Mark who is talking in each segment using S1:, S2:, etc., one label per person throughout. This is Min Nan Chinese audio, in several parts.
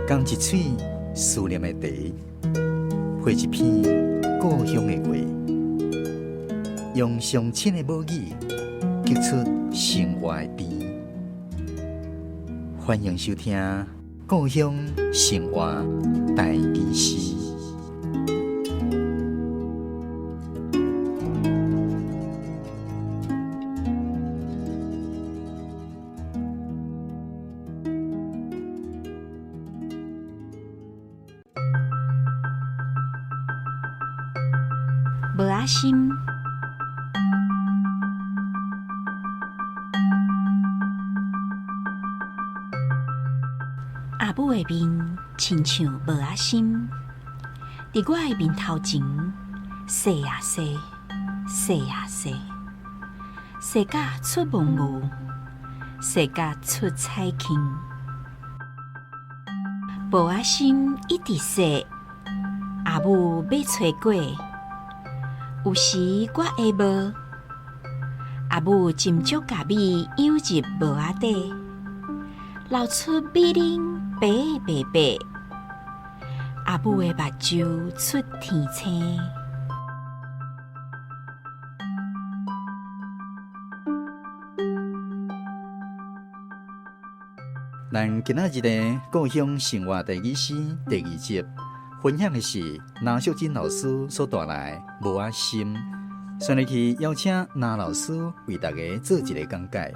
S1: 仝一喙思念的茶，配一篇故鄉的話，用上親的母語，激出生活的甜。歡迎收聽《故鄉生活台語詩》。
S2: 帽仔心，阿母的面親像帽仔心，佇我的面頭前洗啊洗，洗啊洗，洗甲出毛毛，洗甲出彩慶。帽仔心一直洗，阿母欲揣粿，有時我下帽，阿母斟酌共米養入帽仔底，流出米奶白白白。阿母的目睭出天星。
S1: 咱今仔日的故鄉生活台語詩第二集，分享的是林淑珍老師所帶來的帽仔心。先來去邀請林老師為大家做一个講解。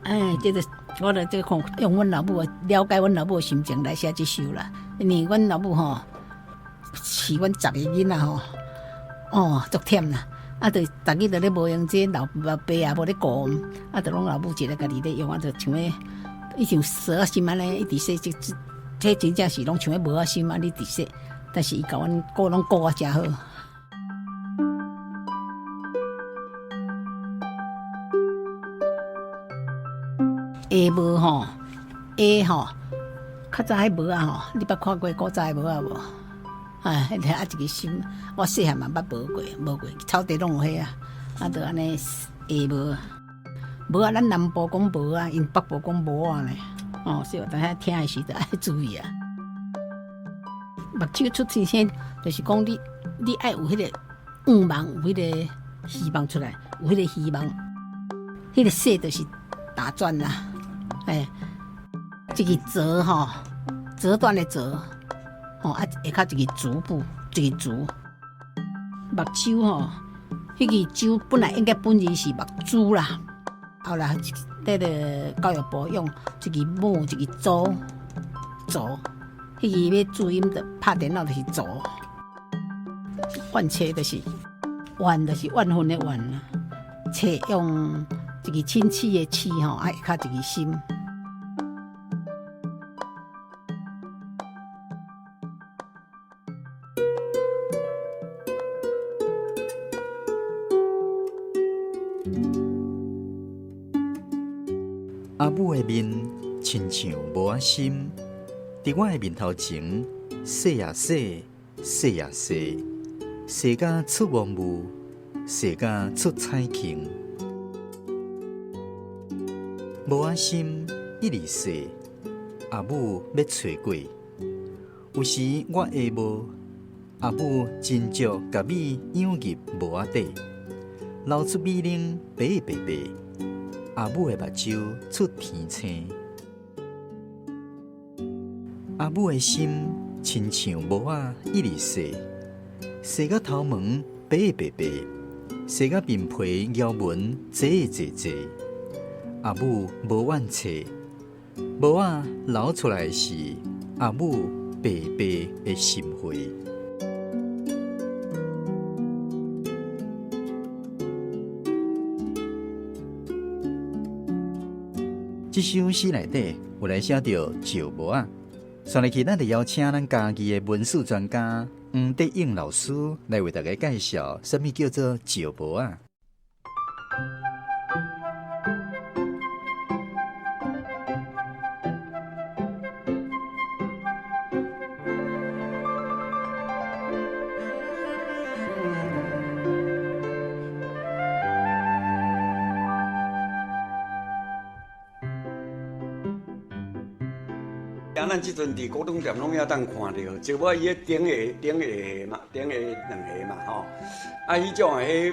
S3: 哎，這個我來這個看，用阮老母了解阮老母的心情來寫這首啦。因為阮老母吼，飼阮十個囡仔吼，哦，足忝啦。啊，就逐日就咧無閒這老老爸也無咧顧，啊，就攏老母一个家己咧養，啊，就像咧，伊像趖仔心按呢，一直洗這這，這真正是攏像咧帽仔心按呢直洗，但是伊共阮顧攏顧啊誠好。下帽吼，下吼，較早彼帽仔吼，你捌看過古早的帽仔無？哎，彼個啊一个心，我細漢嘛捌摸過，摸過草地攏有彼啊，啊，就按呢下帽，帽仔咱南部講帽仔，𪜶北部講帽仔呢。哦，所以有當時聽的時就愛注意啊。目睭出天星，就是講你你愛有彼個願望，有彼個希望出來，有彼個希望，彼個說就是打轉啦。哎，這个折吼，折斷的折。吼啊，下跤一个足部，一个足。目睭吼，彼个睭本來應該本字是目珠啦，後來這个教育部用一个母一个祖祖，彼个欲注音的拍電腦就是祖。怨妻就是怨，就是怨恨的怨啦。妻用一个親戚的戚吼，啊下跤一个心。
S1: 阿母的面親像帽仔心，佇我的面頭前洗啊洗，洗啊洗，洗甲出毛霧，洗甲出彩慶。帽仔心一直洗，阿母欲揣粿，有時我下帽，阿母斟酌共米養入帽仔底，流出米奶白白白。阿母的目睭出天星，阿母的心親像帽仔一直洗，洗甲頭毛白白白，洗甲面皮腰紋濟濟濟。阿母無怨妻，帽仔流出來的是阿母白白的心血。這首詩內底有來寫著石帽仔，紲落去，咱就邀請咱嘉義的文史專家黃德勇老師來為大家介紹，啥物叫做石帽仔。
S4: 啊，咱這陣佇古董店攏會當看著，石磨伊彼頂下頂下嘛，頂下兩下嘛吼。啊，彼種的彼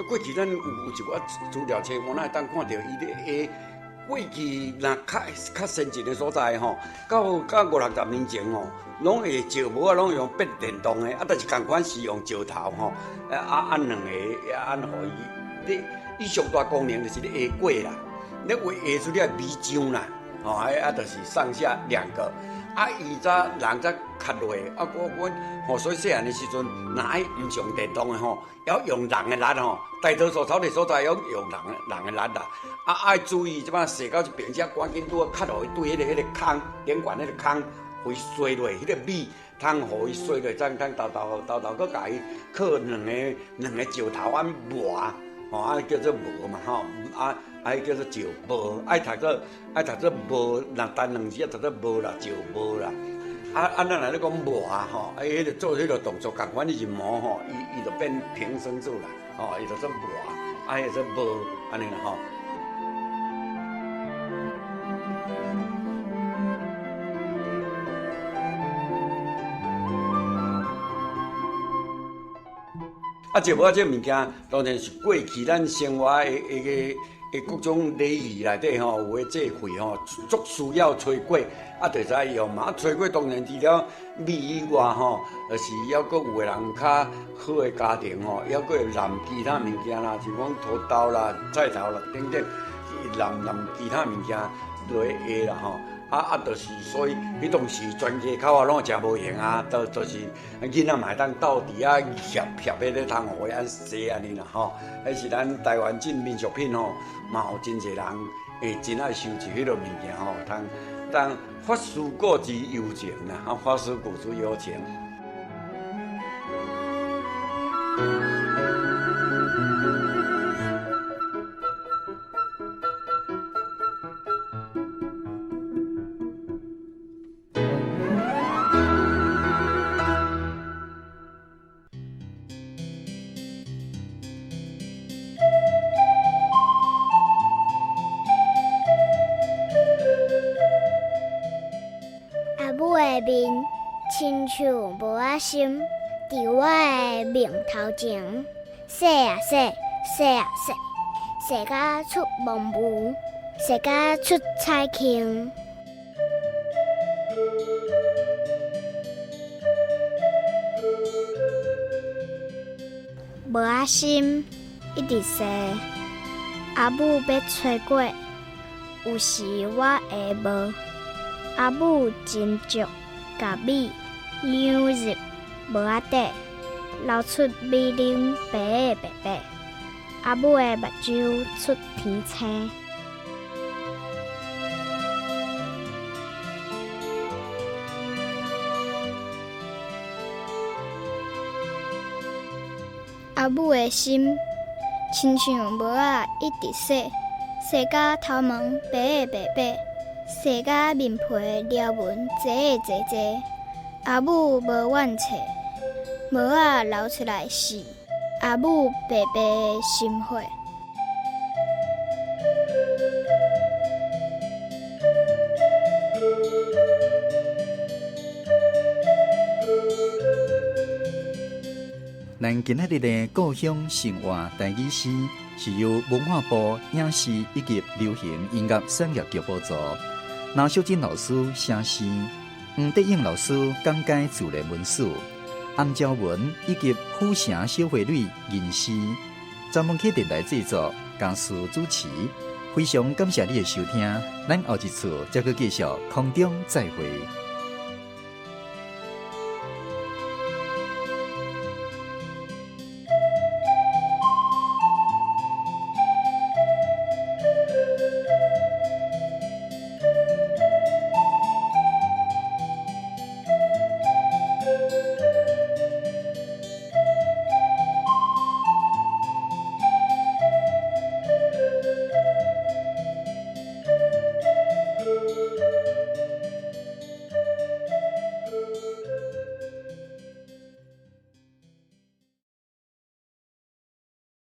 S4: 過去咱有一寡資料冊，我哪會當看著伊咧下。過去若較較先進的所在吼，到到五六十年前吼，攏會石磨仔攏用變電動的，啊，但是仝款是用石頭吼，啊按兩下，按予伊，你伊上大功能就是咧下粿啦，你話下出了米漿啦，吼，啊啊，就是上下兩個，啊，伊則人則較落，啊，我阮吼，所以細漢的時陣，若愛毋是用電動的吼，要用人的力吼，大多數草地所在，要用人人的力啦。啊，愛注意，這擺踅到這邊，才趕緊拄好較落去對彼個彼個空頂懸彼個空，予伊洗落，彼個米通予伊洗落，才通沓沓沓沓，閣共伊靠兩个兩个石頭按磨，吼啊叫做磨嘛吼，啊啊彼叫做石磨，愛讀做愛讀做磨，若單兩字啊讀做磨啦，石磨啦。啊啊，咱若咧講磨吼，啊彼個做彼個動作仝款，你是磨吼，伊伊就變平聲字啦，吼，伊就做磨，啊，彼做磨，按呢啦吼。啊，石磨仔這个物件，當然是過去咱生活的的个的各種禮儀內底吼，有的做會吼，足需要炊粿，啊，就會使用嘛。啊，炊粿當然除了米以外吼，就是猶閣有的人較好的家庭吼，猶閣會淋其他物件啦，像講土豆啦、菜頭啦等等，淋淋其他物件落去下啦吼。啊啊，就是所以，彼當時全家口啊，攏誠無閒啊，都就是囡仔嘛會當鬥佇遐翕翕彼个通予伊按洗按呢啦吼。彼是咱台灣進民俗品吼，嘛有真濟人會真愛收集彼个物件吼，通當法師故之幽情啦，啊，法師故之幽情。
S5: 阿母的面親像帽仔心，佇我的面頭前，洗啊洗，洗啊洗，洗甲出毛霧，洗甲出彩圈。帽仔心一直洗，阿母欲炊粿，有時我會無。阿母斟酌共米釀入帽仔底，流出米奶白白白。阿母的目睭出天星。阿母的心親像帽仔一直洗，洗甲頭毛白白白，洗甲面皮條紋濟濟濟。阿母無怨嗟，帽仔流出來是阿母白白的心血。
S1: 咱今仔日的故鄉生活台語詩，是由文化部影視以及流行音樂產業局補助，林淑珍老師寫詩，黃德勇老師講解自然文史，洪昭文以及府城小花蕊吟詩，專門去電台製作，江蘇主持。非常感謝你的收聽，咱後一次再閣繼續空中再會。